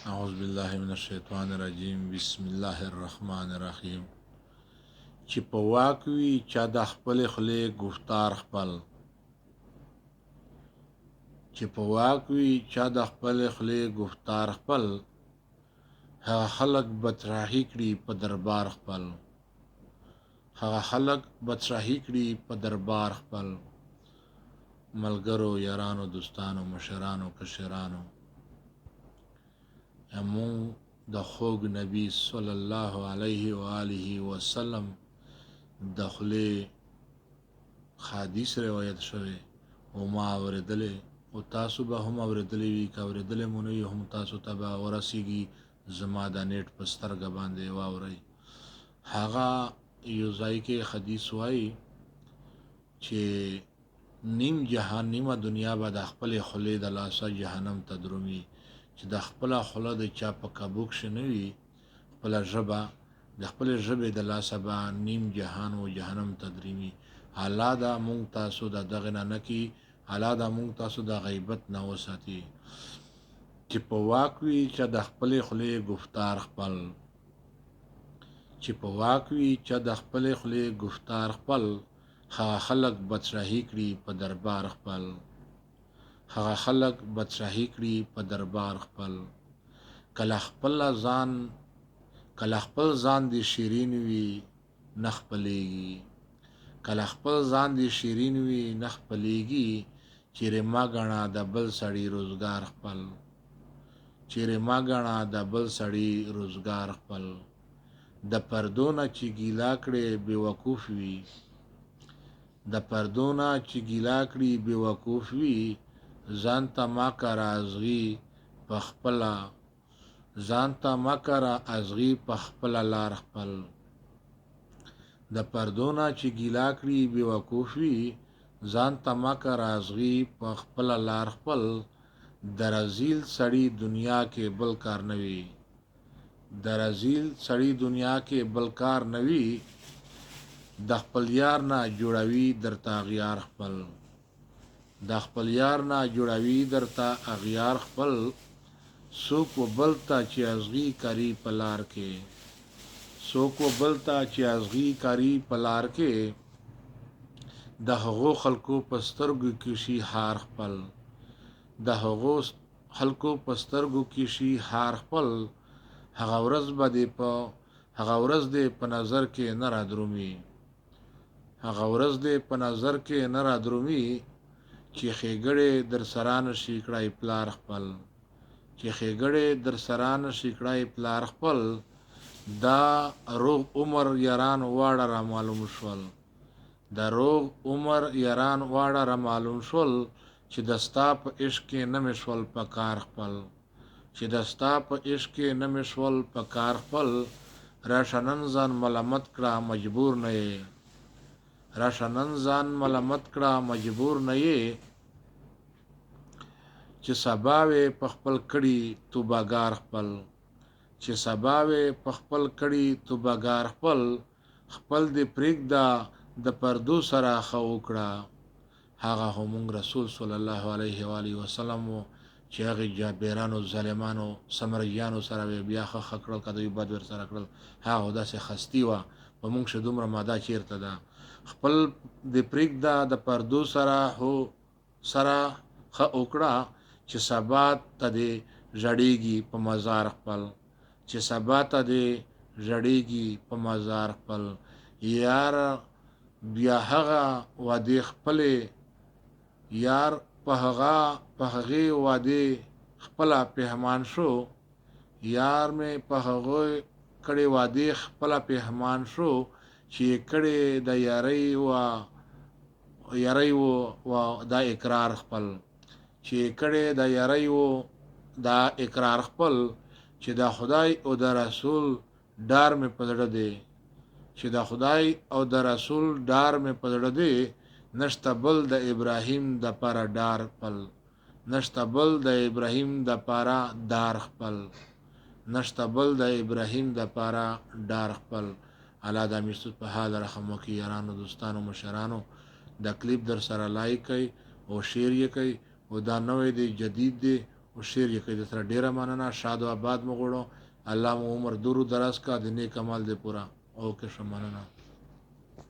اعوذ بالله من الشیطان الرجیم بسم الله الرحمن الرحیم. چې په واک وي چا د خپلې خولې ګفتار خپل، چې په واک وي چا د خپلې خولې ګفتار خپل، هغه خلک بدشاهي کړي په دربار خپل، هغه خلک بدشاهي کړي په دربار خپل. ملګرو، یارانو، دوستانو، مشرانو، کشرانو، مونږ د خوږ نبی صلی الله علیه و آله وسلم د خولې حدیث روایت شوی او ما اورېدلی او تاسو به هم اورېدلی وي، که اورېدلی مو نه وي هم تاسو ته به ورسېږي. زما د نیټ په سترګه باندې واورئ. هغه یو ځای کې حدیث وایي چې نیم جهان، نیمه دنیا به د خپلې خولې د لاسه جهنم ته درومي. چې د خپله خوله د چا په قابو کښې نه وي، خپله ژبه د خپلې ژبې د لاسه به نیم جهان و جهنم ته درومي. الله دا مونږ تاسو د دغې نه نه کړي، الله دا مونږ تاسو د غیبت نه وساتي. چې په واک وي چا د خپلې خولې ګفتار خپل، چې په واک وي چا د خپلې خولې ګفتار خپل، هغه خلک بدشاهي کړي په دربار خپل، هغه خلک بدشاهي کړي په دربار خپل. کله خپل ځان، کله خپل ځان دې شیرین وي نه خپلېږي، کله خپل ځان دې شیرین وي نه خپلېږي، چیرې مه ګڼه د بل سړي روزګار خپل، چیرې مه ګڼه د بل سړي روزګار خپل. د پردو نه چې ګیله کړې بې وقوف وي، د پردو نه چې ګیله کړي بې وقوف وي، ځان ته مه کره ازغي په خپله، ځان ته مه کره ازغي په خپله لار خپل. د پردو نه چې ګیله کړي بې وقوف وي، ځان ته مه کره ازغي په خپله لار خپل. د رزیل سړي دنیا کې بل کار نه وي، د رزیل سړي دنیا کې بل کار نه وي، د خپل یار نه جوړوي درته اغیار خپل، د خپل یار نه جوړوي درته اغیار خپل. څوک و بل ته چې ازغي کري په لار کې، څوک و بل ته چې ازغي کري په لار کې، د هغو خلکو په سترګو کې شي هار خپل، د هغو خلکو په سترګو کې شي هار خپل. هغه ورځ به دې په، هغه ورځ دې په نظر کې نه رادرومي، هغه ورځ دې په نظر کې نه رادرومي، چې ښېګړې درسره نه شي کړای پلار خپل، چې ښېګړې درسره نه شي کړای پلار خپل. دا روغ عمر یاران واړه را معلوم شول، د روغ عمر یاران واړه را معلوم شول، چې د ستا په عشق کې نه مې شول په کار خپل، چې د ستا په عشق کې نه مې شول په کار خپل. راشه نن ځان ملامت کړه مجبور نه یې، راشه نن ځان ملامت کړه مجبور نه یې، چې سبا وې په خپل کړي توبهګار خپل، چې سبا وې په خپل کړي توبهګار خپل. خپل دې پرېږده د پردو سره ښه وکړه. هغه خو مونږ رسول صلی الله علیه و آله وسلم وو چې هغې جابرانو، ظالمانو، سمرجیانو سره به بیا ښه ښه کړل، که دوی بد ورسره کړل. هغه خو داسې خستي وه، په مونږ کښې دومره ماده چېرته ده؟ خپل دې پرېږده د پردو سره هو سره ښه وکړه، چې سبا ته دې ژړېږي په مزار خپل، چې سبا ته دې ژړېږي په مزار خپل. یار بیا هغه وعدې خپلې، یار په هغه په هغې وعدې خپله پښیمان شو، یار مې په هغې کړې وعدې خپله پښیمان شو، چې یې کړې د یارۍ و یارۍ و دا اقرار خپل، چې یې کړې د یارۍ و دا اقرار خپل. چې د خدای او د رسول ډار مې په زړه دی، چې د خدای او د رسول ډار مې په زړه دی، نشته بل د ابراهیم د پاره ډار خپل، نشته بل د ابراهیم د پاره دار خپل، نشته بل د ابراهیم د پاره ډار خپل. الله د امیر په حال رحم وکړي. یارانو، دوستانو، مشرانو، دا کلیپ در سره لایک کړئ او شیر یې کړئ. او دا نوی دی، جدید دی، او او شیر یې کړئ. درسره ډیره مننه، شاد او آباد مو غواړو. الله مو عمر دورو دراز کا، د نیک عمل دې پوره. اوکې شه، مننه.